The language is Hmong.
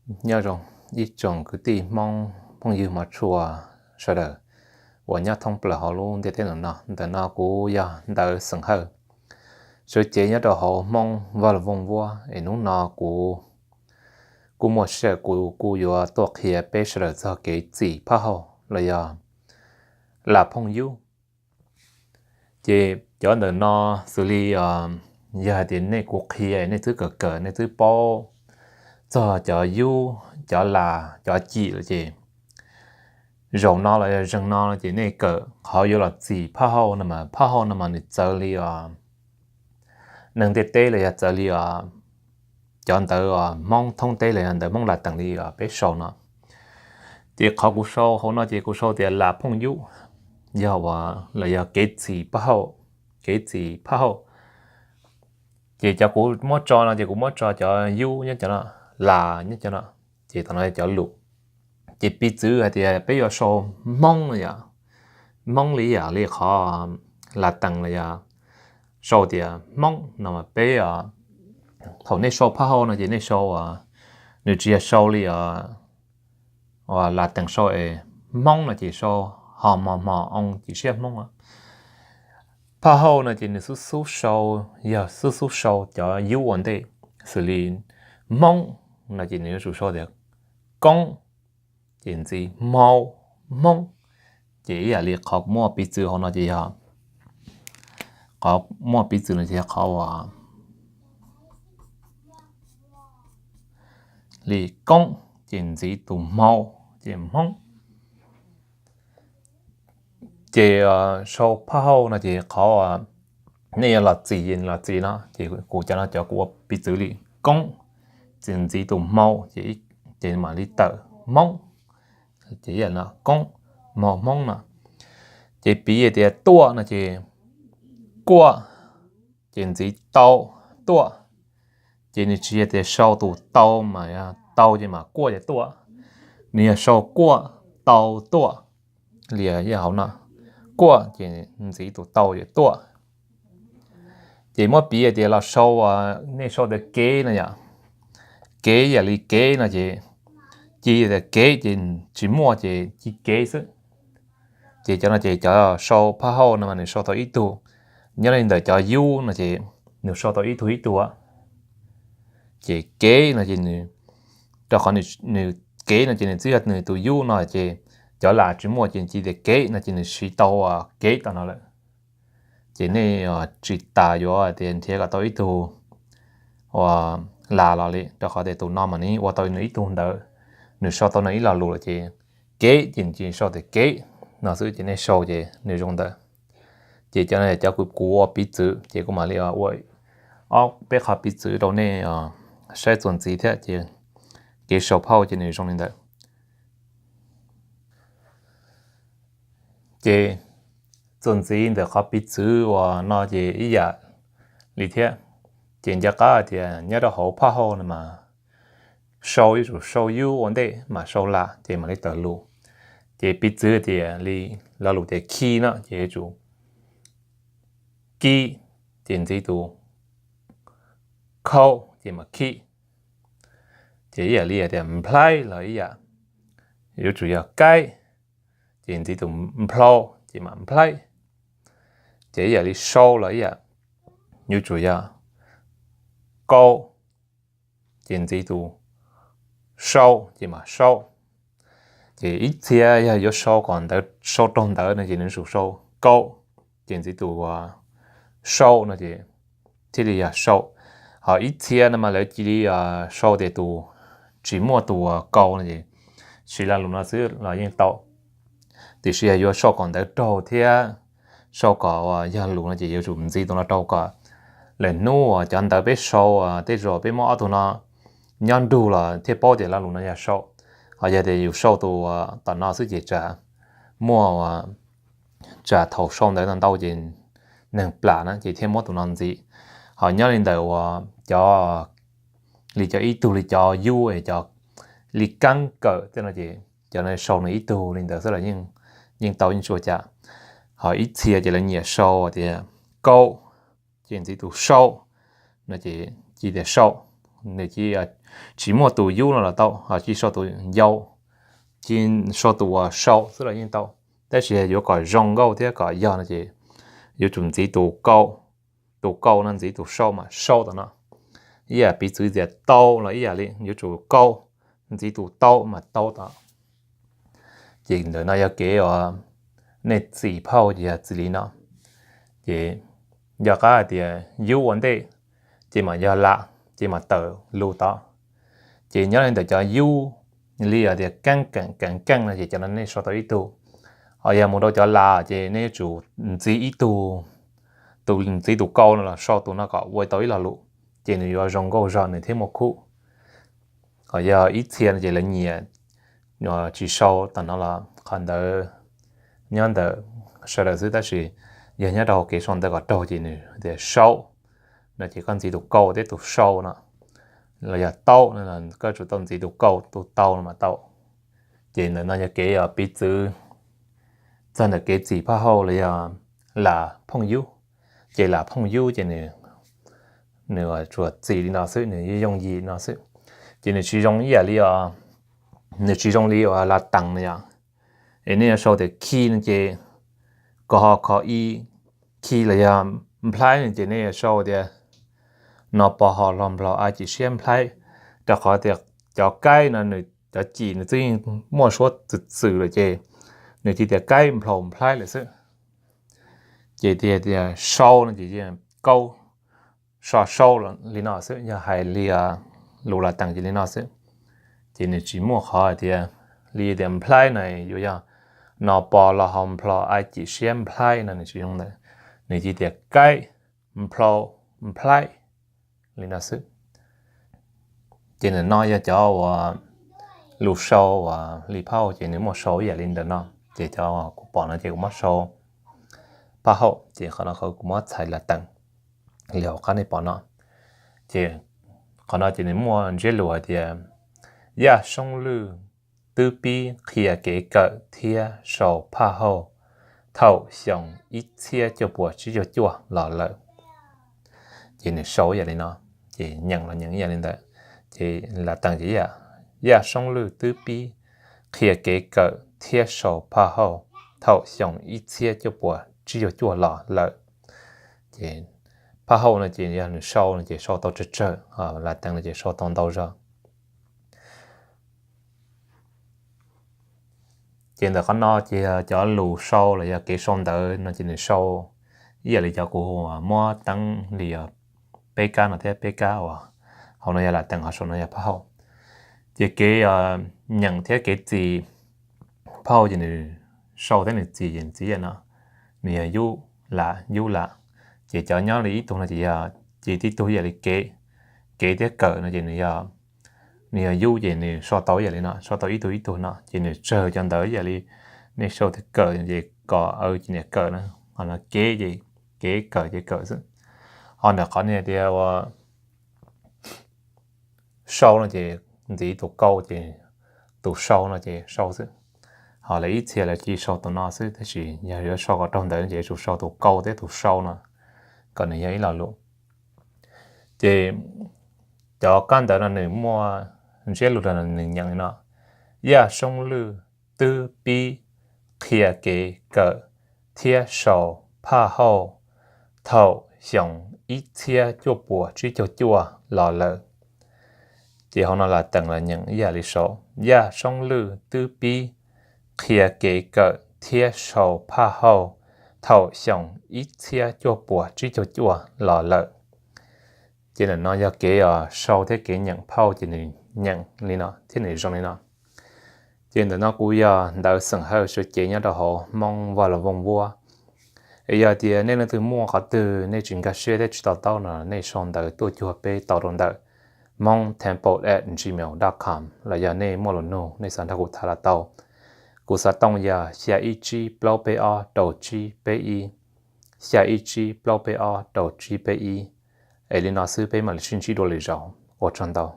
Nyob zoo ib tsoom kwv tij Hmoob phooj ywg hmov tshua sawv daws uas nyob thoob plaws hauv lub ntiaj teb no. Ntawm no kuv yog Ntawv xeem Hawj, sawv cev nyob rau hauv Hmoob Vaj Lug Voog Vuab. Es hnub no kuv kuj muaj sij hawm, kuv kuj yuav tuaj qhia peb sawv daws txog kev txim phab hauj los yog lam phooj yub. Ces cov ntawm no xws li yog hais tias nej, kuv qhia nej twb kawm kawm, nej twb paub txog cov yub, cov las, cov cim lawm ces zaum no los yog zeeg no ces nej kawm qhov yuav los txim phab hauj no mas phab hauj no mas nws txawv li os, neeg ntiaj teb los yog txawv li os, cov ntawv Hmoob thoob teb los yog ntawv Hmoob Latees li peb sau no. Ces qhov kuv sau hauv no ces kuv sau tias lam phooj yub, yog uas los yog kev txim phab hauj, kev txim phab hauj. Ces cov kuv muab tso no ces kuv muab tso cov yub nyob cov no, las nyob cov no, ces tam no cov lus. Ces piv txwv hais tias peb yuav sau Hmoob no yom, Hmoob li yam li qhov Latees los yog sau tias Hmoob no mas peb, thaum nej sau phab hauj no ces nej sau, nws tsis yog sau li Latees sau es Hmoob no ces sau ho hmo hmo oo ci siab Hmoob. Phab hauj no ces nws xub xub sau, yog xub xub sau cov yub ua ntej, xws li Hmoob no ces nws yuav tsum sau tias Koob, ces ntxiv Hmau, Hmoob. Ces ib yam li qhov muaj piv txwv hauv no ces yog, qhov muaj piv txwv no ces yog qhov uas li Koob ces ntxiv tus Hmau ces Hmoob. Ces sau phab hauj no ces qhov nej yuav los txim los txim no ces kuv cov no cov kuv ua piv txwv li Koob, ces ntxiv tus Hmau, ces mam li tawm Hmoob. Ces Koob, Hmau, Hmoob no. Ces piv tias Tuaj no ces Kuaj, ces ntxiv tau, Tuaj. Ces nws tsis yog tias sau tus tau mas tau ces mam Kuaj ces Tuaj, nws yog sau Kuaj tau Tuaj li hauv no, Kuaj ces ntxiv tus tau ces Tuaj. Ces muab piv tias los sau, nej sau tias Kev no yom, Kev yam li Kev no ces ci tias Kev ces tsis muaj ces ci Kev xwb. Ces cov no ces cov sau phab hauj no mas nws sau tau ib tug, nyob li ntawm cov yub no ces nws sau tau ib tug ib tug. Ces Kev no ces nws, rau qhov nws Kev no ces nws twb yog nws tus yub no ces cov las tsis muaj ces ci tias Kev no ces nws siv tau Kev tau no lawm. Ces nej tsis tas yuav tias nrhiav kom tau ib tug uas las los li, rau qhov tias tus no mas nws ua tau nws ib tug ntawv, nws sau tau nws ib lo lus lawm ces Kev ces nws sau tias Kev no xwb ces nej sau ces nws zoo ntawd. Ces cov no cov kuv ua piv txwv ces kuv mam li ua ob peb qhov piv txwv rau nej saib txuas ntxiv thiab ces kev sau phauj ces nws zoo li ntawd. Ces txuas ntxiv ntawm qhov piv txwv uas no ces ib yam li thiab. Ces nco qab hais tias nyob rau hauv phauj no mas sau yuav tsum sau yub ua ntej mam sau las ces mam li tawm lus. Ces piv txwv tias li lo lus tias khi no ces yuav tsum khi, ces ntxiv tus khau ces mam khi. Ces ib yam li tias nplhaib los ib yam, yuav tsum yog kaib, ces ntxiv tus nplhau ces mam nplhaib. Ces ib yam li sau los ib yam, yuav tsum yog kau, ces ntxiv tus sau ces mam sau. Ces ib txhia yog yuav sau kom ntawv sau raug ntawv no ces nws tsum sau kau, ces ntxiv tus sau no ces thiaj li yog sau. Ho ib txhia no mas lawv cia li sau tias tus tsis muaj tus kau no ces siv lo lus no xwb los yeej tau. Tiam sis yog yuav sau kom ntawv raug thiab sau kom yog lus no ces yuav tsum ntxiv tus no rau kom lawm hnub uas cov ntawv peb sau, tej zaum peb muab ob tug no nyob nrug los thiaj paub tias lo lus no yog sau. Ho yog tias yus sau tus tom no xwb ces tsam muaj, tsam thaum sau ntawv ntau ntau ces neeg plam na ces thiaj muab tus no ntxiv. Ho nyob li ntawm uas cov, li cov ib tug li cov yub, cov li kaab kawm tej no ces cov no sau nws ib tug li ntawd xwb los yeej tau yeej tsis ua cas. Ho ib txhia ces lawv nyiam sau tias kau, ces ntxiv tus sau no ces cia tias sau. nws cia tsis muaj tus yub no los tau, ho cia sau tus yau, cia sau tus uas sau xwb los yeej tau. Tab sis yuav kom zoo nkauj thiab kom yog no ces yuav tsum ntxiv tus kau, tus kau no ntxiv tus sau mas sau tom no. Ib yam piv txwv tias tau los ib yam li, yuav tsum kau ntxiv tus tau mas tau tom. Ces ntawm no yog kev uas nej txi phauj ces yog txi li no. Ces yog qab hais tias yub ua ntej, ces mam yog la, ces mam tawm lus tod. Ces nyob li ntawm cov yub li tias keeb keem keev keej no ces cov no nej sau tau ib tug. Ho yog mus rau cov la ces nej yuav tsum ntxiv ib tug, tus ntxiv tus kau no los sau tus no kom ua tau ib lo lus, ces nws yuav zoo nkauj zog nws thiaj muaj khub. Ho yog ib txhia no ces lawv nyiam tsis sau tom no los qhov ntawd nyob ntawm sawv daws xwb, tab sis yog nyob rau hauv kev sau ntawv kom raug ces nws tias sau no ces koj ntxiv tus kau thiab tus sau no los yog tau no, koj tsum tau ntxiv tus kau tus tau no mas tau. Ces ntawm no yog kev uas piv txwv txog ntawm kev txi phauj hauj los yog lam phooj yub. Ces lam phooj yub ces nws, nws tsuas txi li no xwb, nws yooj yim no xwb. Ces nws tsis zoo ib yam li, nws tsis zoo li uas lam tees no yom. Es nej yuav sau tias khi no ces, ko ho kho i, khi los yog nplhaib no ces nej yuav sau tias no pos ho hlo nplho a cim siab nplhaib, rau qhov tias cov kaib no nws cov cim nws twb yeej muaj suab txwm txwm lawm ces nws cia tias kaib nplhau nplhaib lawm xwb. Ces tias sau no ces kaub, so sau li no xwb, yog hais li lus lam tees ces li no xwb. Ces nws tsis muaj qhov hais tias li tias nplhaib no yuav yog no pos los ho nplho a cim siab nplhaib no nws tsis zoo ntawd. Nws cia tias kaib nplhau nplhaib li no xwb. Ces ntawm no yog cov uas lus sau uas li phauj ces nws muaj sau ib yam li ntawm no. Ces cov kuv pom no ces kuv muab sau phauj hauj, ces qhov no kuv muab txhais lam tees li hauv qab nej pom no. Ces qhov no ces nws muaj ntsiab lus hais tias yaj soob lwj twb pib qhia kev kawm thiab sau phaj hauj thaum xyoo ib txhiab cuaj puas tsib caug cuaj los lawm. Ces nws sau ib yam li no, ces nyeem los nyeem ib yam li ntawd. Ces lam tees ces yaj soob lwj twb pib qhia kev kawm thiab sau phaj hauj thaum xyoo ib txhiab cuaj puas tsib caug cuaj los lawm. Ces phaj hauj no ces yog nws sau no ces sau tau tsawg tsawg, lam tees no ces sau tau ntau zog. Ces ntawm qhov no ces cov lus sau los yog kev sau ntawv no ces nws sau ib yam li cov kuv muab teeb li peb kab no thiab peb kab uas hauv no yog lam tees, hauv saum no yog phaj hauj. Ces kev nyeem thiab kev txi phaj hauj ces nws sau thiab nws txi ces nws txi yam no, nws yog yub lam yub lam. Ces cov nyob li ib tug no ces yog, ces tib tug yam li kev, kev thiab kawm no ces nws yog, nws yog yub ces nws sau tau yam li no, sau tau ib tug ib tug no ces nws tsawg cov ntawv yam li nej sau tias kawm ces kom aw ces niam kawm na, ho no kev ces kev, kawm ces kawm xwb. Ho ntawm qhov niag tias ua sau no ces ntxiv tus kau ces tus sau no ces sau xwb. Ho lawv ib txhia lawv cia sau tus no xwb, tab sis yog yuav sau kom raug ntawv ces yuav tsum sau tus kau thiab tus sau no kom nws yog ib lo lus. Ces cov kab ntawv no nws muaj ntsiab lus los nws nyeem li no: Yaj Soob Lwj twb pib qhia kev kawm thiab sau phaj hauj thaum xyoo ib txhiab cuaj puas tsib caug cuaj los lawm. Ces hauv no lam tees los nyeem ib yam li saud: Yaj Soob Lwj twb pib qhia kev kawm thiab sau phaj hauj thaum xyoo ib txhiab cuaj puas tsib caug cuaj los lawm. Ces ntawm no yog kev uas sau thiab kev nyeem phaj hauj ces nws nyeem li no thiab nws zoo li no. Ces ntawm no kuv yog ntawv xeem Hawj suav cev nyob rau hauv Hmoob Vaj Lus Vooj Vuab. Es yog tias nej leej twg muaj qhov twg nej tsis nkag siab thiab tsis to taub no nej sau ntawv tuaj cuag peb tau rau ntawm hmoob temple at gmail dot com los yog nej muaj lus nug nej xav nrog kuv tham los tau. Kuv xov tooj yog xya ib tsib plaub peb ob rau tsib peb ib, xya ib tsib plaub peb ob rau tsib peb ib. Es li no xwb peb mam li sib ntsib dua lwm zaus, ua tsaug ntau.